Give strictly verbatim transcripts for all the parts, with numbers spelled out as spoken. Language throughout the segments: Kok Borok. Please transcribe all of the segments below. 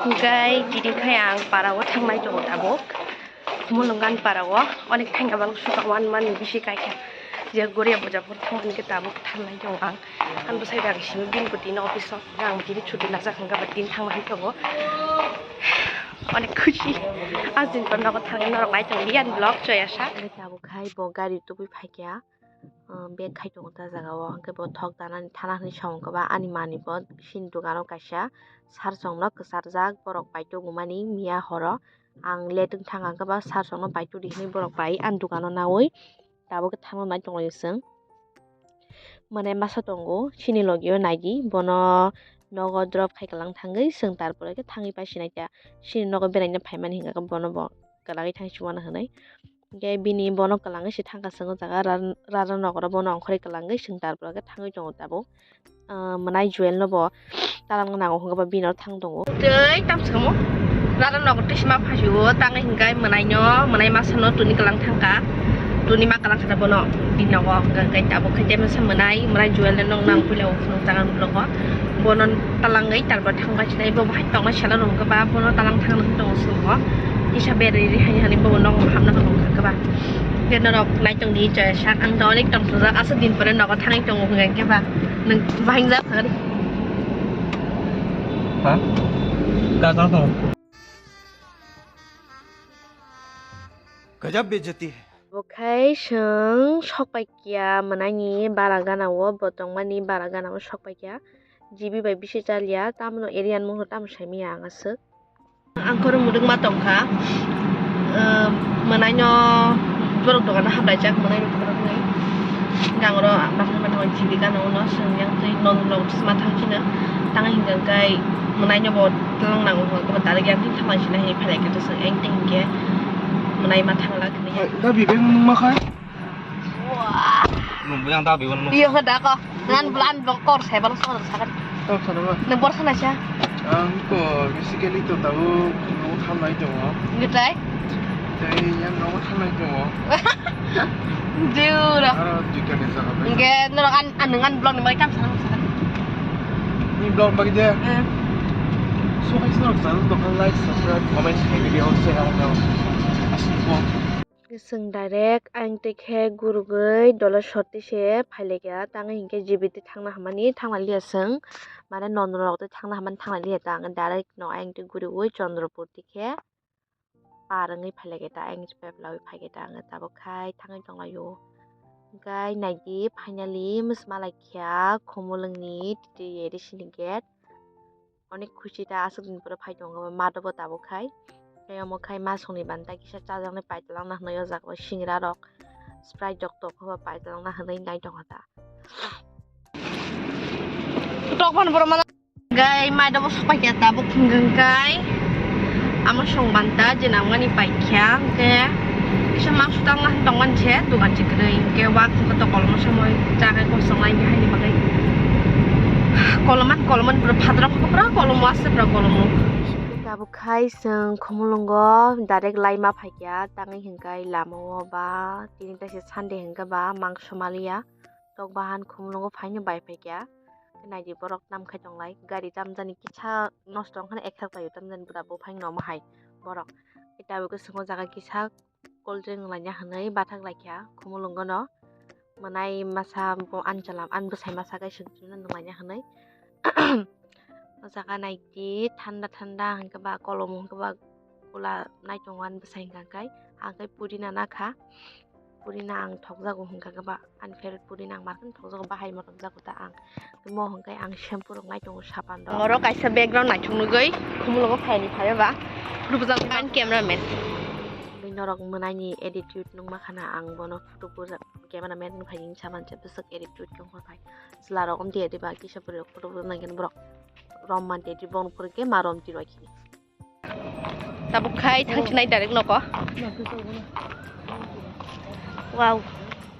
Hingkai tini khai ang parao thangnai tongo tabuk. Mulungan parao onek thangya bang suka one month ni bisi kaikha. Je goria boja pur thangmani khe tabuk thangnai tongo ang. Ang bwsai bai ang simi bini bo tini office o ang tini chuti najak hingka ba tini thangmani tongo. Onek khushi. Ang jin pon nogo thangwi norok nai tongo yan vlog choya sa. Tabuk khai bo gari tubui phaikya. Bag khai tongo ta jaga o, hwnkhe bo thok danani thana hinwi song khe ba ani manwi bo sini dogano kaisa sarsong no kwcharjak borok pai tongmani miya horo ang late wng thang khe ba sarsong no pai tongdi hinwi borok pai ani dogano naui tabuk khe thangna nai tonglaio chwng. Mane masa tongo sini logi o naidi bono nogo drop khai kwlang thangwi chwng tarpore khe thangwi pai sinai ta sini nogo beraina phaimani hinkhe bono bo kwlagwi thang si mano hinwi. Hingke bini bono kwlangwi se thangkha chwng o jaga rar-, rara nokro bono ongkhorwi kwlangwi chwng tarpore khe thangwi tongo tabuk. Ah, mwnai Joel no bo talang nango hwnkhe bo bini oro thang tongo. Tei tam swkamo rara nokro tei sima phasio tangwi hwnkhe mwnai no, mwnai masa no tuni kwlang thangkha. Tuni ma kwlang khana bono bini nogo hwnkhe tabuk khe masa mwnai, mwnai Joel no nong nang puila o phunuk jaga nuklo. Bono talangwi tarpor thangbai sinai bo bahai tongma sala rok khe ba bono talang thang nang tongo sini bo kisa berwi ri hani hani bo nogo hamna hwnwi khe ba. Khe norok nai tongdi choya sak ang to onek tong thajak aswk din pore nogo thangwi tongo hwnka khe ba nwng bahai jak thagadi. Ha? Gajang tongo. Gajab bejati hai. Bo khai chwng sok pai kiya mwnaini bara gana o, bo tongmani bara gana o sok pai kiya. G B bai bisi chaliya, tamno area ni mungkha tamo saimanya ang aswk. Ang khoro muduk ma tongkha, mwnaino borok dogano haplaijak mwnaino khoroknwi. Gangro bathang bathang G B gana uno chwng yang twi non log sma thang chino. Tang hingka kai mwnaino bo tlang nango hwnka khe bo direct yang twi thang lai chino hai phalai khe to chwng eng twi hinkhe mwnai ma thang lak. Dabi beng nung ma khai? Nung yang dabi wan nung. Iyo khe da ko. Ngan bulan bo kor sai bal sor sakan. Tok sana ba. Nung bor sana cha. Ang ko basically to tabo nung khamnai tongo. Ngitai? Tai yang nung khamnai tongo. Jura. Aro duita ni jaga bai. Nge norok an, an nung an blog ni mai kam sana sakan. Ni blog bagi je. Eh. So kai sana sana to kan like, subscribe, comment, share video share ano. Asli ko. Chwng direct ang tei khe gurugwi dole sotwi se phailaikha, tangwi hinkhe G B twi thangna hamani thangna liya chwng, mane nondorok twi thangna hamani thangna liya ta ang direct no ayang twi gurigwi Chandrapur twi khe par wngwi phailaikha ta ayang twi peblawi phaikha ta ang tabuk khai thangwi tonglaio. Hwnkhe naidi finally mwsma laikha Khumulwngni titi A D C ni gate. Onek khusi ta aswk din pore phai tongo ma dobo tabuk khai. Tei omo khai ma songni banta kisa chajaknai paitlang na hwnwi o jaga o singra rok Sprite rok tongkha ba paitlang na hwnwi nai tongkha ta. Tok phano borok mano. Gai mai dobo sok paikya tabuk hwnkhe kai. Amo song banta je nangmani paikya hwnkhe kisa mangso tangna hwn tongmani se dogan se kwrwi hwnkhe wak hwnkhe to kolomno somoi chakhai kosongnai haini bagwi. Koloman koloman pura phatrok pura kolomo aswk pura kolomo. Tabuk khai chwng Khumulwngo direct laima phaikya tangwi hwnkhe lamao ba tini kaisa Sunday hwnkhe ba mangso maliya tok bahan Khumulwngo phaino bai phaikya. Naidi borok tam khai tonglai gari tamjani kisa nosto wngkhana ekthak paio tamjani bwda buphang nomo hai borok. Tabuk swngno jaga kisa cold drink laina hwnwi bathak laikha Khumulwngono. Mwnai masa bo ani chwla ani bwsai masa kaisa nunglaina hwnwi. O jaga naidi thanda thanda hwnkhe ba kolom hwnkhe ba kula naitongo ani bwsai hwnkha khe ang khe pudina nakha. Pudina ang thokjago hwnkha khe ba ani favorite pudina ang markheno thokjago bahai ma tongjago ta ang. Mo hwnkhe ang shampoo rok naitongo sapan rok. Oro kaisa background naithok nugwi Khumulwngo phaini phaiba photo bujak man cameraman. Norok mwnaini attitude nungma khana ang bono photo bujak cameraman nung phaini sapan se bwswk attitude nung phai. Chwla rok wng dia diba kisa puri rok photo bujak nangkhe borok rom man tei borok phuru khe ma rom twi rw khini. Tabuk khai thangsinai direct noko. Wow.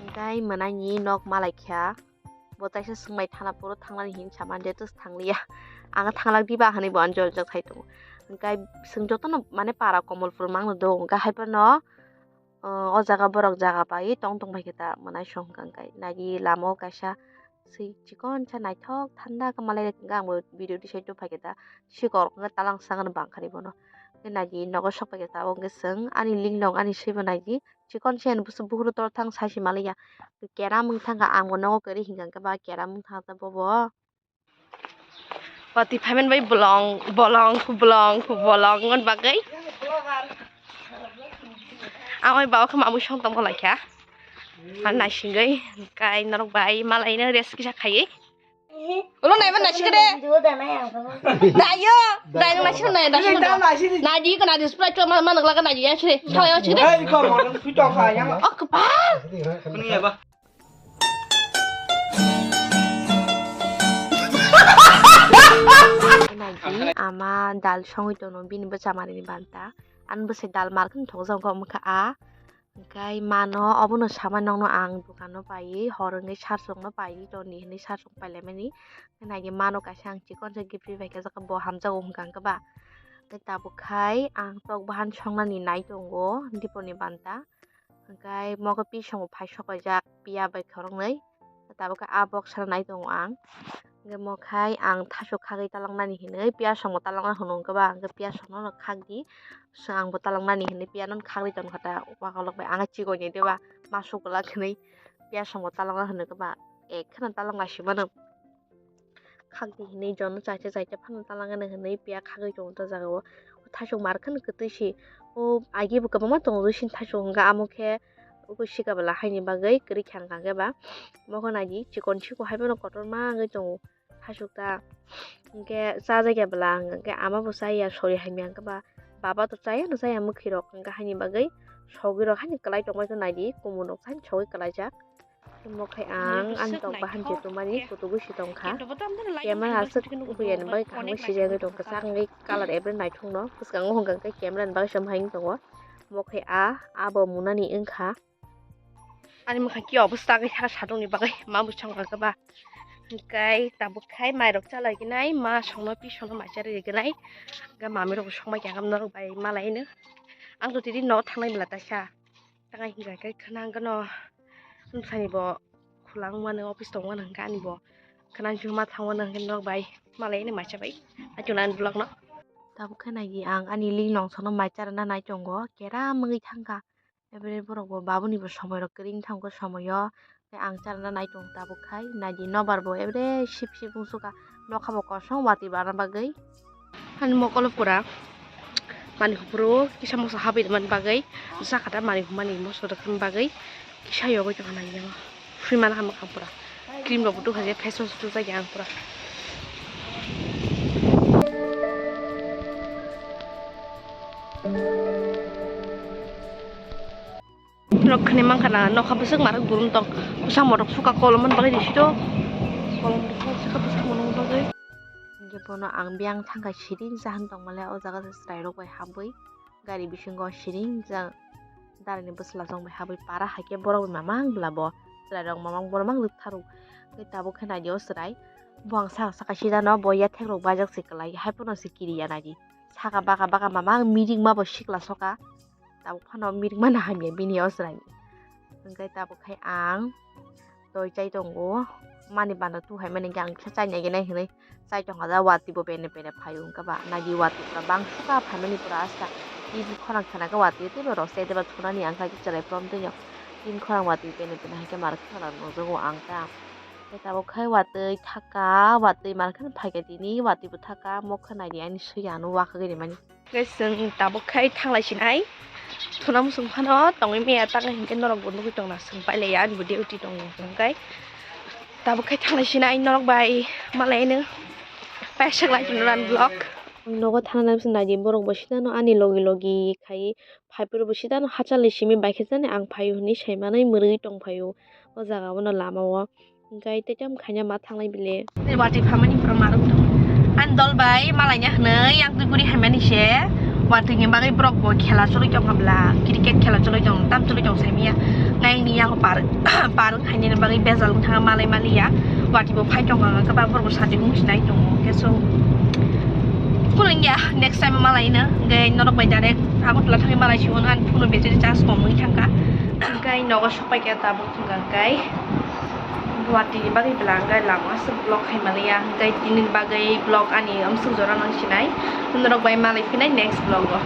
Hwnkhe mwnaini nok malaikha. Bo taisa swngbai thana phuru thangnani hinwi sama je tus thangliya. Ang thanglak diba hinwi bo ani jol jok sai tongo. Hwnkhe chwng jotono mane para Komolpur mangno do. Hwnkhe hai phano, uh, o jaga borok jaga pai tong tong bai khe ta mwnai song hwnkhe naidi lama o kaisa swi chikon sa naithok thanda khe malai rwkha, hwnkhe ang bo video tisai tubuphaikhe da sikok hwnkhe talang sangano bangkha ri bono. Hwnkhe naidi nogo sokpaikhe tabuk hwnkhe chwng ani link rok ani swibo naidi chikon se ani busu buhuru tor thang saisi malaiya. Keram wng thangkha, ang bo nogo kwrwi hinkha hwnkhe ba keram wng thangkha bobo. Watwi phaimani bai bolong bolong bolong bolong wngmani bagwi. Ang bai baba khe mamwi song tongma laikha. Ar naisingwi kai norok bai malaino rest kisa khaiwi. Ulo naiba naisingkhe de. Dayo, dayo naising nai, naising nai. Naidi ko naidi spray to ma manok laga naidi ya chire. Thalai ya chire. Oh, kepal. Naidi ama dal songwi tono bini bwchamarini banta. Ani bwsai dal markhwno thokjak wngkha, wngkha a. Hwnkhe mano obono samani nokno ang dukano paiwi hor wngwi sarsongno paiwi toni hinwi sarsong pailaimani. Hwnkhe naidi mano kaisa ang chikon sa gift ri phaikha, jaka bo hamjago hwnkha hwnkhe ba. Hwnkhe tabuk khai ang tok bahan songnani nai tongo diponi banta. Hwnkhe mogo pisongo phai sokaijak piya bai khoroknwi. Tabuk khe a box sana nai tongo ang. Hwnkhe mo khai ang thasuk khagwi talangnani hinwi piyasongbo talangna hwnwi hwnkhe ba hwnkhe piyasongno khakdi. Swngbo talangnani hinwi piyano khagwi tongkha ta wakolok bai ang chikonwi diba masuk kwlak hinwi piyasongbo talangna hwnwi hwnkhe ba ek kheno talang laisi mano. Khakdi hinwi jono chaisa chaisa phano talangani hinwi piya khagwi tongo ta jagao. Thasuk markhwno kwtwi si. O agi bo kwbangma tongo sini thasuk hwnkhe amo khe. Uku sika bwla haini bagwi kwrwi kha hwnkha hwnkhe ba. Mokho naidi chikon siko hai phano kotorma wngwi tongo thasuk ta. Hwnkhe chajakya bwla hwnkha hwnkhe ama bo chaya sori hamya hwnkhe ba. Baba to chaya no chaya mwkhwi rok hwnkhe haini bagwi sogwi rok haini kwlai tongmani naidi kumun rok haini sogwi kwlaijak. Omo khe ang ani tok bahan je tumani kutugo si tongkha. Camera aswk buya ni bagwi kaham khe sijagwi tong kwchak wngwi colour ebre naithok no. Bwskango hwnkha khe camera ni bagwi se wng tongo. Omo khe a abo munani wngkha. Ani mwkhang khe obwsta khe sakha satung ni bagwi ma bwskango khe ba. Hwnkhe tabuk khai mairok chalai gwnai ma songno pisongno mai charwi gwnai. Hwnkhe mami rok songbai kha norok bai malai no. Ang to tini nok thangnai bwla taisa. Tangai hinjai kai khwnang gano bwsani bo khwlang mano office tong mano hwnkhe ani bo khwnang chuma thang mano hwnkhe norok bai malai ani macha bai achuk nani vlog no. Tabuk khe nai di ang ani link nong sono mai charana nai tongo keram wngwi thangkha ebere borok bo babuni bo somoi rok kwrwini thangkhe somoio. Tei ang charana nai tongo tabuk khai nai di nobar bo ebere sip sip wng sukha nokha bo kosong watwi barna bagwi. Ani mokolo pura manwi hupuru kisa moso habwi rwmani bagwi, bwsa kata manwi humani moso rwkha bagwi kisa yogwi tongkha nai. Sui mana kha mwkhang pura cream rok bo tukha je face wash tukjak ya ang pura. Rok khani mankha na nokha bwswk marak burum tong bwsang morok suka kolom man bagwi di sito kolom rok suka bwsang mono bagwi. Hingke bono ang biyang thangkha siring jahan tongmale o jaga se chwrairok bai habwi gari bisingo siring jang darani bwsla jong bai habwi para haikhe borok bai mamang bwla bo chwrairok mamang borok mang rwktharw tei tabuk khe naidi o chwrai bo ang saka saka sidano bo yathekrok bajak se kwlai haiphano se kiriya naidi saka baka baka mamang miring ma bo sikla soka. Tabuk phano mirikmani hamya bini o chwraini. Hwnkhe tabuk khai ang toi chai tongo. Mani bana tu hai mani hwnkhe ang kisa chai nai gwnai hinwi chai tongkha da watwi bo pene pene phaio hwnkhe ba nai di watwi pura bangsuka phaimani pura asta tin khorang khana khe watwi teibo rw se deba thunani ang kha chwrai prom twi no tin khorang watwi pene pene hai khe mar khorang nukjago ang ta. Tei tabuk khai watwi thaka watwi mar kheno phaikha tini watwi bo thaka mokha nai di ani swi ano wakhagwi rimani. Guys, chwng tabuk khai thanglai sinai. Thuna musung phano tongwi maya tang hinkhe norok bo nugwi tongna swng pailaiya ani bo duty tongo hwnkhe. Tabuk khai thanglai sinai norok bai malaino paisuk lai tongno ani vlog. Nogo thana nai bwswk nai di borok bo sidano ani logi logi khai phaiphuru bo sidano hachal ni simi bai khe jani ang phaio hinwi sai manwi mwrwgwi tong phaio o jaga o no lama o. Hwnkhe tei tamo khaina ma thanglai bile. Watwi phamani borok ma rwk tong. Ani dol bai malaina hwnwi yang twi guri haimani se. Watwi ni bagwi borok bo khela choli tong kha bla. Cricket khela choli tong, tam choli tong saimanya. Ngai ni yang par, par khainani bagwi bejal wng thang malai maliya. Watwi bo phai tong kha khe ba borok bo sadi mung sinai tongo. Khe so. Kulungya next time malaina. Hwnkhe norok bai direct Agartala thangwi malai siwo ani phone battery charge kom wng thang kha. Hwnkhe nogo sok pai khe tabuk thang kha hwnkhe. Guwahati ni bagwi bwla hwnkhe lama aswk vlog khai manliya, hwnkhe tini bagwi vlog ani amswk jora nang sinai, norok bai malai phinai next vlog o.